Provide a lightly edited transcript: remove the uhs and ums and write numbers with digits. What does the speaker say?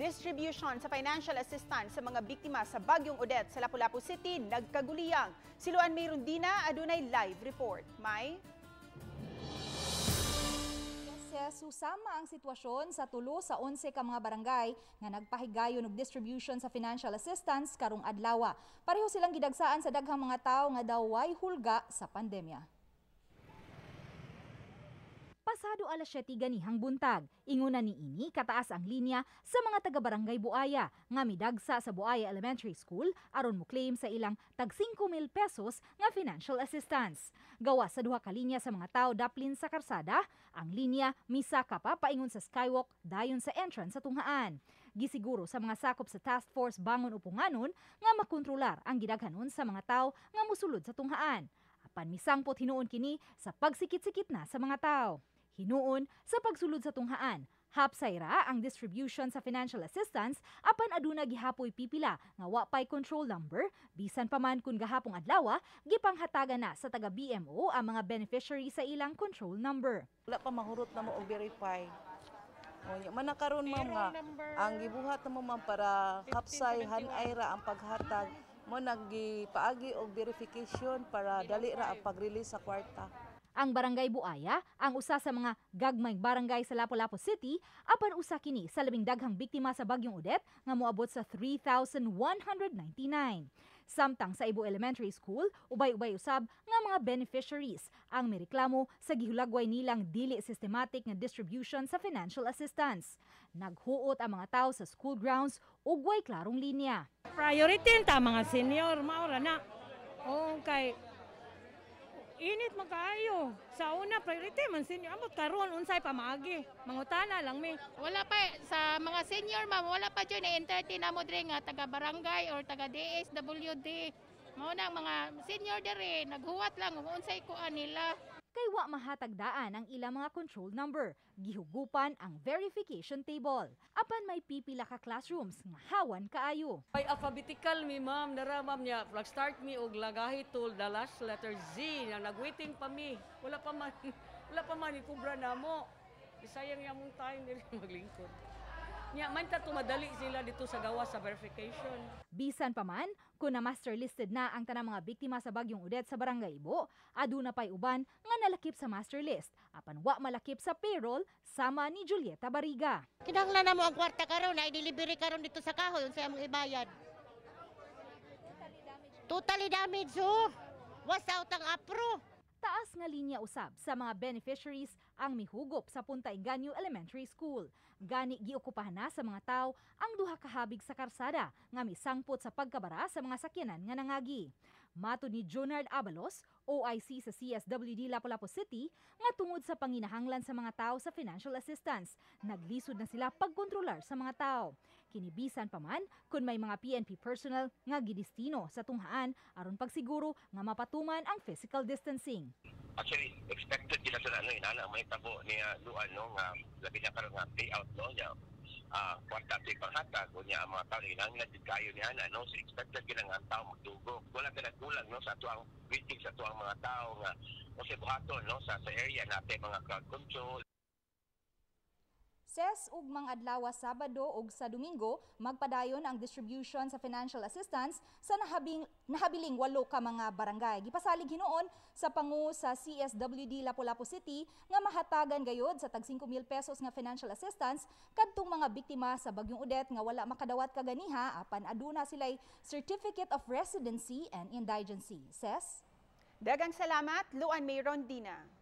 Distribution sa financial assistance sa mga biktima sa Bagyong Odette sa Lapu-Lapu City nagkaguliyang. Si Luan May Rondina adunay live report. May? Susama ang sitwasyon sa 3 sa 11 ka mga barangay nga nagpahigayon og distribution sa financial assistance karong adlaw. Pareho silang gidagsaan sa daghang mga tawo nga daw way hulga sa pandemya. Pasado alas 7 ganihang buntag, inguna ni ini kataas ang linya sa mga taga-barangay Buaya nga midagsa sa Buaya Elementary School aron mo claim sa ilang tag 5,000 pesos nga financial assistance. Gawa sa duha ka linya sa mga tao daplin sa karsada, ang linya misaka pa paingon sa skywalk dayon sa entrance sa tunghaan. Gisiguro sa mga sakop sa Task Force Bangon Uponganon nga makontrolar ang gidaghanon sa mga tao nga musulod sa tunghaan. Apan misangpot hinuon kini sa pagsikit-sikit na sa mga tao. Hinuon sa pagsulod sa tunghaan, hapsay ra ang distribution sa financial assistance apan aduna gihapoy pipila nga wa pay control number, bisan pa man kun gahapong adlaw gipanghatagan na sa taga BMO ang mga beneficiary sa ilang control number. Wala pa mahurot na mo og verify. O man na karon, ma'am, nga ang gibuhat namo, ma'am, para hapsay hanay ra ang paghatag mo, naggipaagi og verification para dali ra ang pag-release sa kwarta. Ang Barangay Buaya ang usa sa mga gagmayng barangay sa Lapu-Lapu City, apan usa kini sa labing daghang biktima sa Bagyong Odette nga moabot sa 3,199. Samtang sa Ibo Elementary School, ubay-ubay usab nga mga beneficiaries ang mireklamo sa gihulagway nilang dili systematic nga distribution sa financial assistance. Naghuot ang mga tao sa school grounds ug way klarong linya. Priority ta mga senior, maura na. Oo, kay init man kaayo. Sa una, priority man senior. Amot karon unsay pamaagi. Mangutana lang mi. Wala pa sa mga senior, ma'am, wala pa jud na entertain namo diri nga taga barangay or taga DSWD. Mao na ang mga senior diri naghuwat lang kung unsay kuan nila. Kay wa mahatagdaan ang ilang mga control number, gihugupan ang verification table. Apan may pipila ka classrooms nga hawan kaayo. Ay, alphabetical mi, ma'am, nara, ma'am, niya. Start mi og lagahi tool the last letter Z na nagwaiting pa mi. Wala pa man ikubra namo. Sayang yamong time diri maglingkod. Nya man ta tumadali sila dito sa gawas sa verification. Bisan pa man, kung na master listed na ang tanang mga biktima sa Bagyong Odette sa Barangay Ibo, aduna pay uban nga nalakip sa master list, apan wa malakip sa payroll sama ni Julieta Bariga. Kinahanglan na mo ang kwarta karon na i-delivery karon dito sa kahoy, unsay among ibayad. Totally damaged, oh. Was out ang apro. Taas nga linya usab sa mga beneficiaries ang mihugop sa Punta Engaño Elementary School. Gani giokupahan na sa mga tao ang duha ka habig sa karsada nga misangpot sa pagkabara sa mga sakyanan nga nangagi. Matod ni Jonard Abalos, OIC sa CSWD Lapu-Lapu City, nga tungod sa panginahanglan sa mga tao sa financial assistance, naglisod na sila pagkontrolar sa mga tao. Kinibisan pa man kung may mga PNP personnel nga gidistino sa tunghaan aron pagsiguro nga mapatuman ang physical distancing. Actually, expected din na sa ano inana may tabo niya Luan, no, nga labi na karon nga payout, no, niya kwarta ato ipanghatag unya ang mga tao kinahanglan jud kayo niya na, no. So expected gid nga ang tao magdugok. Wala ka nagkulang, no, sa ato ang waiting sa ato ang mga tao nga unsay buhaton, no, sa area natin mga crowd control. Ses, ugmang adlaw Sabado ug sa Domingo magpadayon ang distribution sa financial assistance sa nahabiling 8 ka mga barangay. Gipasalig hinuon sa pangu sa CSWD Lapu-Lapu City nga mahatagan gayod sa tag 5,000 pesos nga financial assistance kadtong mga biktima sa Bagyong Odette nga wala makadawat kaganiha apan aduna sila'y Certificate of Residency and Indigency. Ses? Daghang salamat, Luan May Rondina.